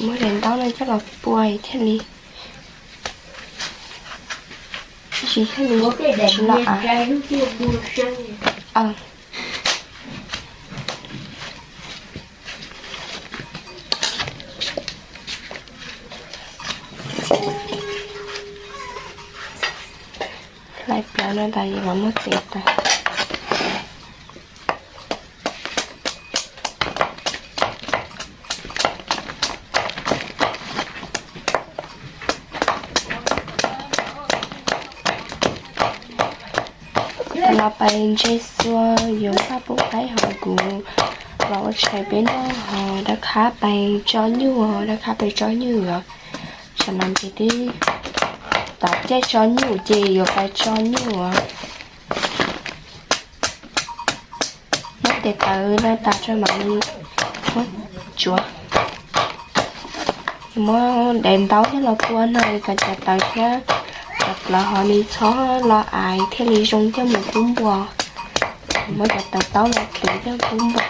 Muab daim ntaub no coj los pua thiaj li, tsis thiaj li tsis los av. Hlais plaws no tas es los muab txiav tas. Los pais ntse xua yuav npaj pub qaib hos kuv los ua tshais peb noj hos dab khab pais tso nyuj, dab khab pais tso nyuj os. Tam no ces twb tom caij tso nyuj ces yuav pais tso nyuj os. Muab tes taw no tas tso mam li muab tsuav. Muab daim ntaub thiab los pua no kom cov taws thiab cov plawv hov nws txhob los av thiaj li zoo coj mus pub npua. Muab cov taws taub no tiv coj pub npua.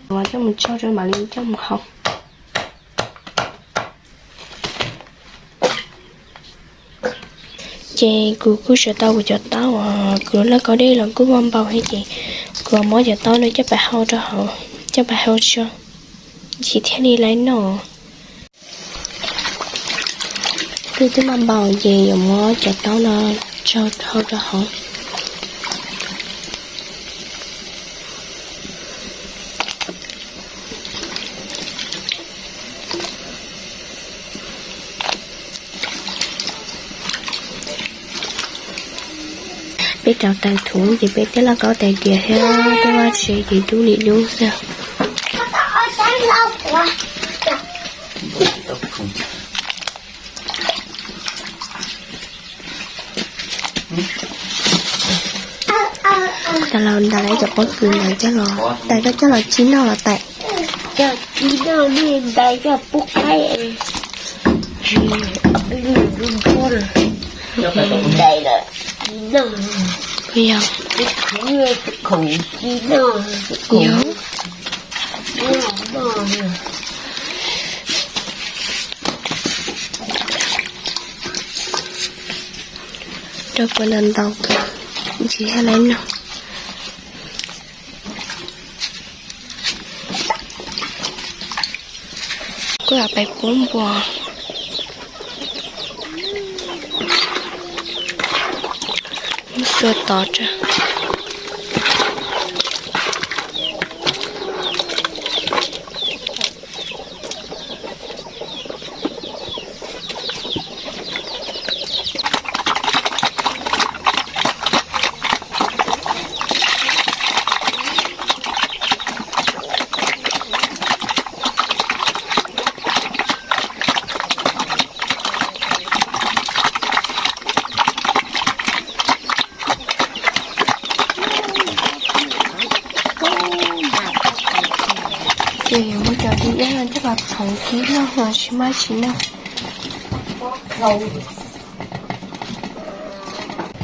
Los coj mus tsau rau mam li coj mus hau. Ces kuv kuj tsuav tau kuv cov taub uas kuv lawv kaub dej los kuj muaj npaum thiab ces kuv muab cov taub no coj pais hau rau hauv, coj pais hau tso, ntsis thiaj li laiv noj. Kuj twb muaj npaum ces yuav muab cov taub no tso hau rau hauv. Peb rauv taws thuv ces peb tej lauj kaub tais diav thiab tej vaj tse ces dub li dub xwb. Tas los ntais cov pob kws ntawd coj los, tais koj coj los tsib noj los tais. Coj tsib noj, nej ntais coj pub qaib. Tsis, ntais lawm tsib noj. Yog, yog. Rau puas ntau ntau, ntsis thiaj li noj. Kuj yuav pais pub npua. Muab xua tod tso. Ces yuav muab cov dib iab no coj los txhoov kib noj los tsis maj tsis noj.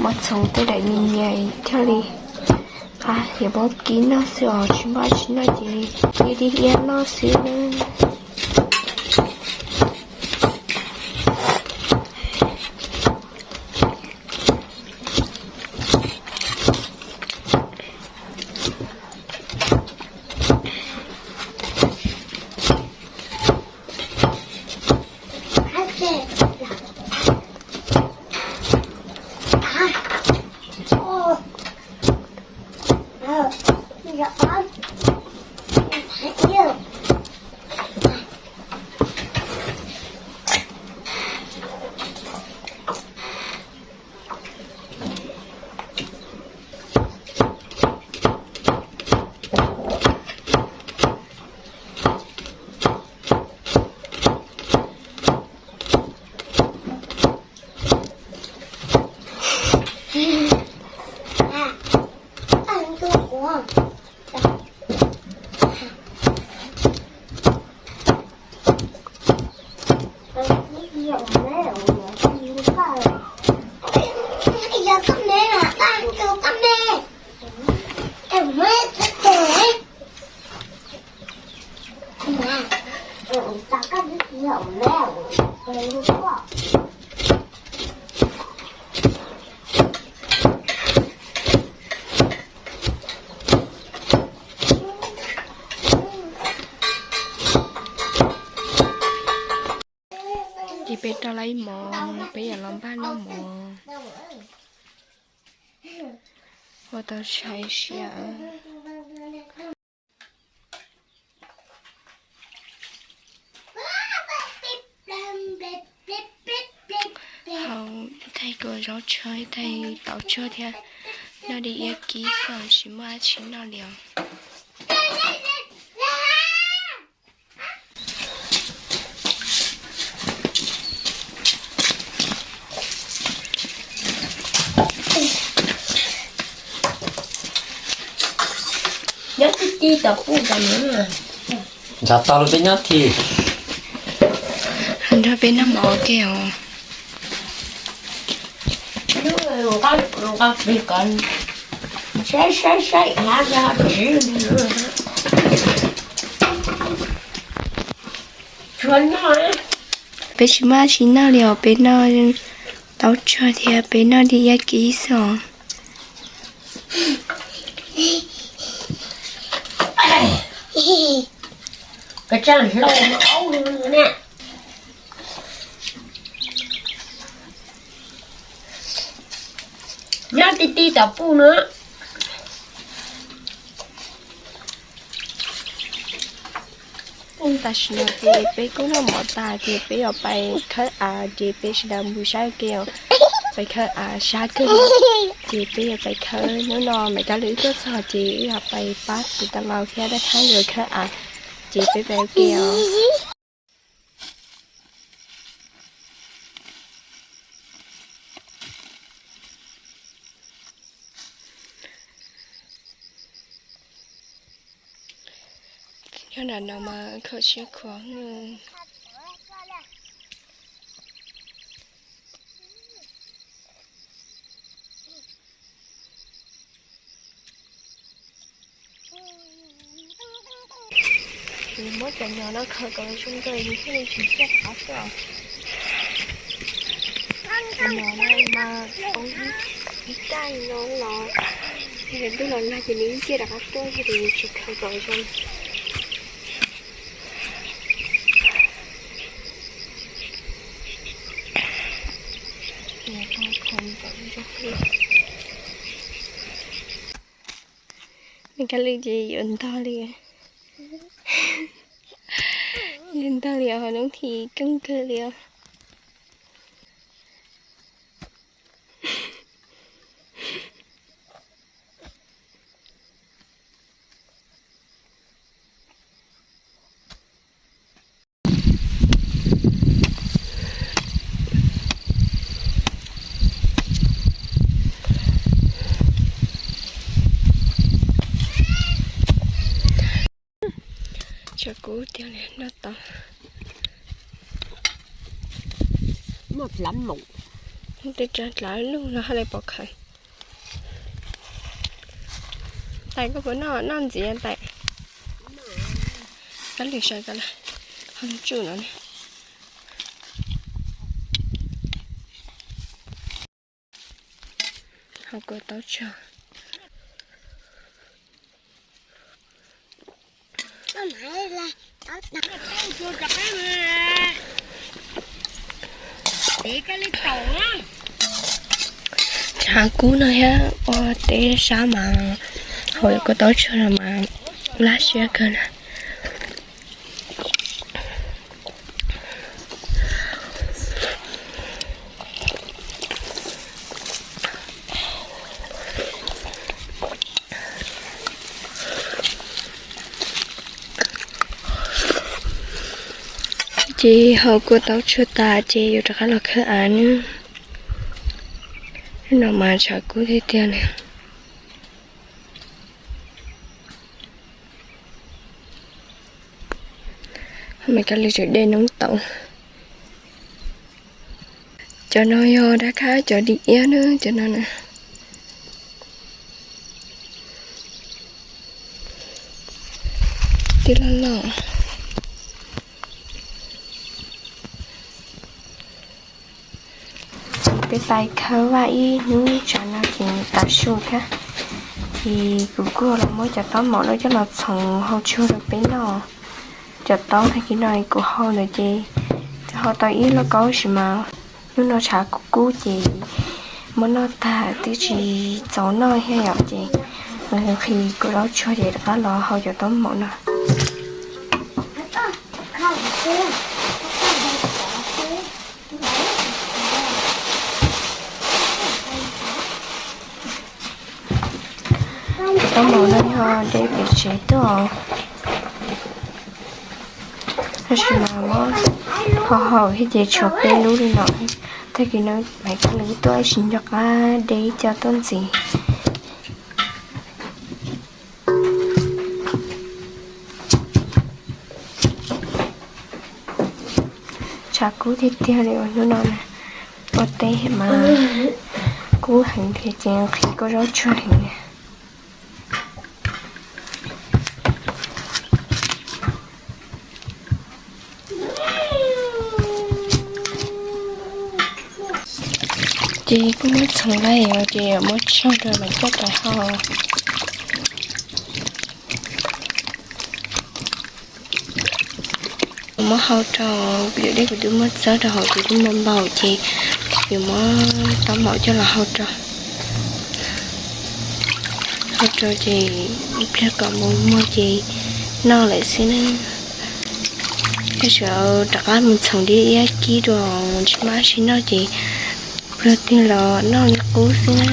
Muab txhoov tej daim me me thiaj li qab, yuav muab kib noj xwb os, tsis maj tsis noj ces kib dib iab noj xwb na. Ces peb rau lawm ib hmos, peb yuav los npaj noj mov. Ua tau tshais siab. Hau, thaij kua zaub tsuag, thaij tauv tsuag thiab. Noj di iab kib xwb, tsis muaj dab tsi noj li os. Nyob tib tib tom puj tom no. Ntshav tog los peb nyob thiab. Nrog peb noj mov ua ke os. Saib saib saib hav zog tsis tshuav noj. Peb tsis muaj dab tsi noj li os, peb noj tauv tsuag thiab peb noj di iab kib xwb os. Koj tsa hlau aub ne. Nyob tib tib tom puj no. Tam sim no ces peb kuj noj mov tas ces peb yuav pais khawb av ces peb sawv daws mus saib ua ke os. Pais khawb av sab kawg li. Ces peb yuav pais khawb, hnub no Maiv Kab Lwm wb tuaj txog ces wb yuav pais pab tus tas laus thiab dab thab nkawd khawb av. Ces peb pais ua ke os. Nyob nram no mas khaum siab khuav. Muab cov nyom no khaws kom zoo nkauj, yus thiaj li tsis ciaj rov qab tuaj. Cov nyom no mas ib caj no los, yog ntuj los nag ces nws yeej ciaj rov qab tuaj, yog tias yus tsis khaws kom zoo. Maiv Kab Lwm ces yuav ntog li, yuav ntog li os, hnub this keeb kawg li os. Tshav kub tiag li, noj tau. Muaj dlav maum, tej tsov dlav lug los haj li pom khaws. Tais, koj puas noj, noj ntxiv Tais? Kab Lwm sawv koj lawm, ho tsuj no ne. Ho kua tauv tsuag. Tshav kub no thiab ua teb sab mas haus kua tauv tsuag no mas laj siab kawg na. Ces haus kua tauv tsuag tas ces yuav rov qab los khawb av nawb. Hnub no mas tshav kub tiag tiag li. Maiv Kab Lwm tseem de noob taum. Cov no yog dab khab cov di iab na, cov no na. Tib loj loj. Peb pais khawb vaj ib hnub tsav no ces tav su thiab, ces kuv kuj los muab cov taub maum no coj los txhoov hau tsuag rau peb noj. Cov taub tag kis no kuv hau ntawd ces twb hau tau ib lauj kaub tab sis mas hnub no tshav kub kub ces muab noj tag twb tsis txaus noj thiab yom, ces nqhis kuv zaub tsuag ces rov qab los hau cov taub maum no. Taub maum no yog de pem tsev tuaj, tab sis mas muab ho hau thiab ces tshuav peb lub li no. Tag kis no Maiv Kab Lwm tuaj tab sis nco qab de ib co tuaj ntxiv. Tshav kub tiag tiag li uas hnub no na, ua teb mas kub heev thiab ces nqhis kuv zaub tsuag heev na. Ces kuj muab txhoov lawm ces muab tsau rau mam coj pais hau. Kuv muab hau rau, kuv cov dej kuv twb muab txawb rau hauv ces kuj npau npau ces yuav muab taub maum coj los hau rau. Hau rau ces ib pliag kom mus muag ces noj lawm xwb na. Tab sis rov qab mus txhoov dib iab kib dua, tsis mab tsis noj ces pluag twg los noj li qub xwb na.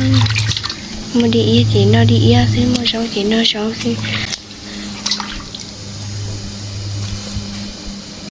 Muaj dib iab ces noj dib iab xwb, muaj zaub ces noj zaub xwb.